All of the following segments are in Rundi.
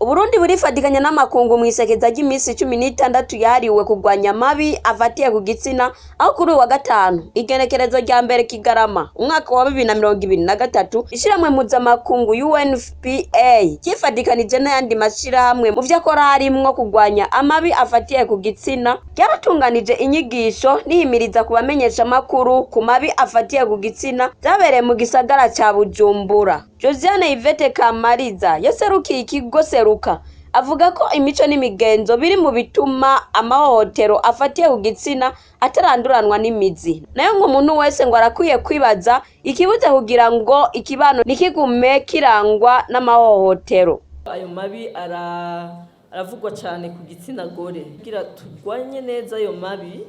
Uburundi burifatikanya n'amakungu mw'isekeza ry'imisi 16 yahariwe kurwanya amabi afatiye ku gitsina, aho kuri uyu wa gatanu igenekerezo rya 1 Kigarama umwaka wa 2023 ishirahamwe mpuzamakungu UNFPA ryifatikanije n'ayandi mashirahamwe mu vyo akora harimwo kurwanya amabi afatiye ku gitsina, ryaratunganije inyigisho n'ihimiriza ku bamenyeshamakuru ku mabi afatiye ku gitsina vyabereye mu gisagara ca Bujumbura. Josiane Yvette Kamariza yaserukiye ikigo Seruka avuga ko imico n'imigenzo biri mu bituma amahohotero afatiye ku gitsina ataranduranwa n'imizi, nayo ngo umuntu wese ngo arakwiye kwibaza ikibuze kugira ngo ikibano ntikigume kirangwa n'amahohotero. Ayo mabi aravugwa cyane ku gitsina gore. Kugira turwanye neza ayo mabi,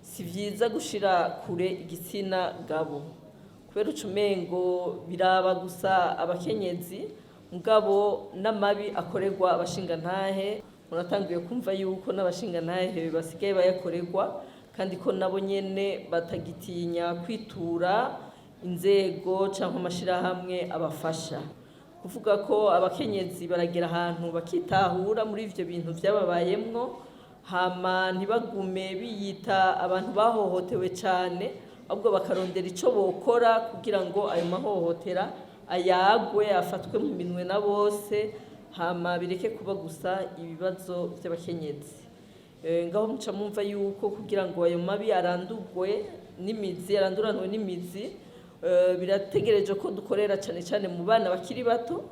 si vyiza gushira kure igitsina gabo, kubera uca umengo biraba gusa abakenyezi, mugabo n'amabi akorerwa abashingantahe muratanguye kumva yuko n'abashingantahe basigaye bayakorerwa, kandi ko nabo nyene batagitinya kwitura inzego canke amashirahamwe abafasha. Kuvuga ko abakenyezi baragera ahantu bakitahura muri ivyo bintu vyababayemwo, hama ntibagume biyita abantu bahohotewe cane, ahubwo bakarondera ico bokora kugira ngo ayo mahohotera ayagwe, afatwe mu minwe na bose, hama bireke kuba gusa ibibazo vy'abakenyezi. Ngaho muca mumva yuko kugira ngo ayo mabi arandurwe n'imizi, aranduranwe n'imizi, birategereje ko dukorera cane cane mu bana bakiri bato,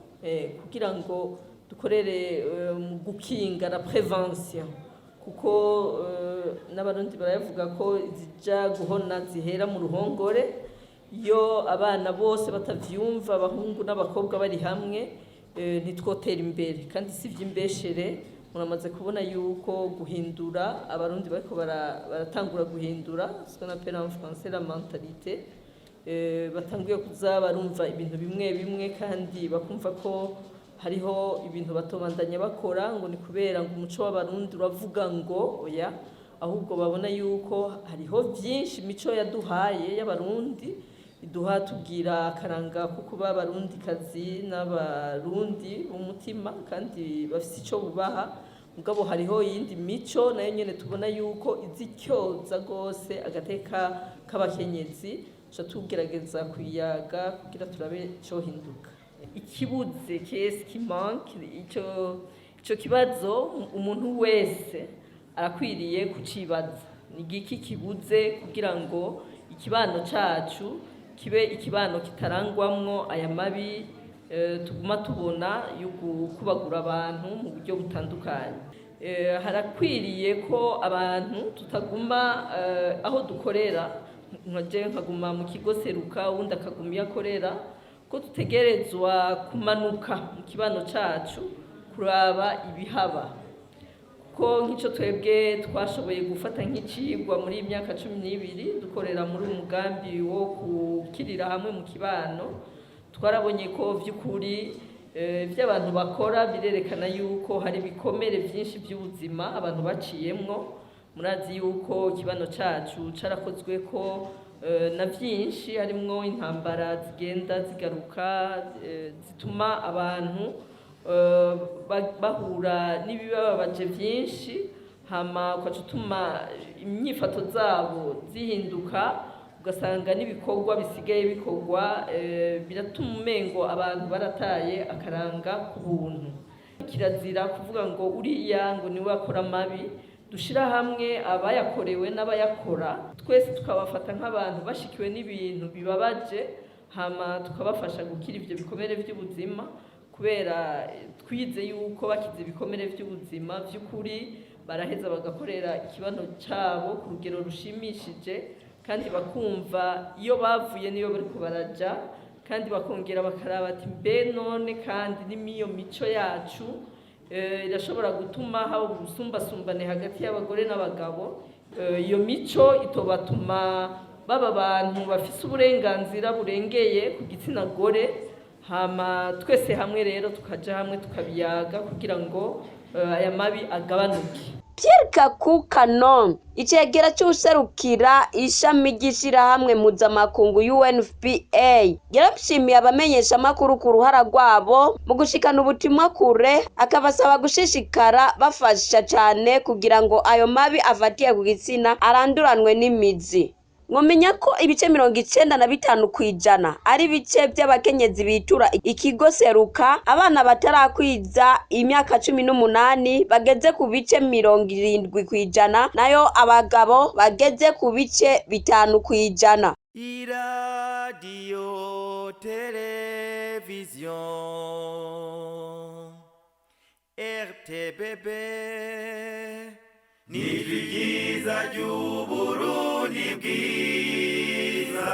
kugira ngo dukorere mu gukinga, la prévention, kuko n'Abarundi baravuga ko izija guhona zihera mu ruhongore. Iyo abana bose batavyumva, abahungu n'abakobwa bari hamwe, ntitwotera imbere. Kandi si ivy'imbeshere, muramaze kubona yuko guhindura, Abarundi bariko baratangura guhindura ce qu'on appelle en français la mentalité. Batanguye kuza barumva ibintu bimwe bimwe, kandi bakumva ko hariho ibintu batobandanya bakora ngo ni kubera ngo umuco w'Abarundi uravuga ngo oya, ahubwo babona yuko hariho vyinshi imico yaduhaye y'Abarundi iduha, tubwira akaranga ko kuba Abarundikazi n'Abarundi b'umutima kandi bafise ico bubaha. Mugabo hariho iyindi mico nayo nyene tubona yuko izi ityoza gose agateka k'abakenyezi, tuca tugerageza kuyaga kugira turabe icohinduka, ikibuze, qu'est-ce qui manque. Ico kibazo umuntu wese arakwiriye kucibaza: ni igiki kibuze kugira ngo ikibano cacu kibe ikibano kitarangwamwo aya mabi tuguma tubona yo gukubagura abantu mu buryo butandukanye? Harakwiriye ko abantu tutaguma aho dukorera, nkaje nkaguma mu kigo Seruka, uwundi akaguma iyo akorera, ko dutegerezwa kumanuka mu kibano cacu kuraba ibihaba, kuko nk'ico twebwe twashoboye gufata nk'icigwa muri iyi myaka 12 dukorera muri uyu mugambi wo gukirira hamwe mu kibano, twarabonye ko vy'ukuri ivyo abantu bakora birerekana yuko hari ibikomere vyinshi vy'ubuzima abantu baciyemwo. Murazi yuko ikibano cacu carakozweko na vyinshi, harimwo intambara zigenda zigaruka, zituma abantu bahura n'ibibababaje vyinshi, hama ukaca utuma inyifato zabo zihinduka, ugasanga n'ibikorwa bisigaye bikorwa biratuma umengo abantu barataye akaranga k'ubuntu. Kirazira kuvuga ngo uriya ngo niwe akora amabi. Dushira hamwe abayakorewe n'abayakora, twese tukabafata nk'abantu bashikiwe n'ibintu bibabaje, hama tukabafasha gukira ivyo bikomere vy'ubuzima, kubera twize yuko bakize ibikomere vy'ubuzima vy'ukuri baraheza bagakorera ikibano cabo ku rugero rushimishije, kandi bakumva iyo bavuye n'iyo bariko baraja, kandi bakongera bakaraba ati: mbe none kandi n'imiyo mico yacu irashobora gutuma haba ubusumbasumbane hagati y'abagore n'abagabo, iyo mico itobatuma baba abantu bafise uburenganzira burengeye ku gitsina gore? Hama twese hamwe rero tukaja hamwe tukabiyaga kugira ngo aya mabi agabanuke. Pierre Kaku Kanon, icegera c'uwuserukira ishami ry'ishirahamwe mpuzamakungu UNFPA, yarashimiye abamenyeshamakuru ku ruhara rwabo mu gushikana ubutumwa kure, akabasaba gushishikara bafasha cane kugira ngo ayo mabi afatiye ku gitsina aranduranwe n'imizi. Mwomenya ko ibice 95% ari ibice vy'abakenyezi bitura ikigo Seruka, abana batarakwiza imyaka 18 bageze ku bice 70%, nayo abagabo bageze ku bice 5%. Iradiyo televiziyo RTBB nijwi ryiza ry'Uburundi bwiza.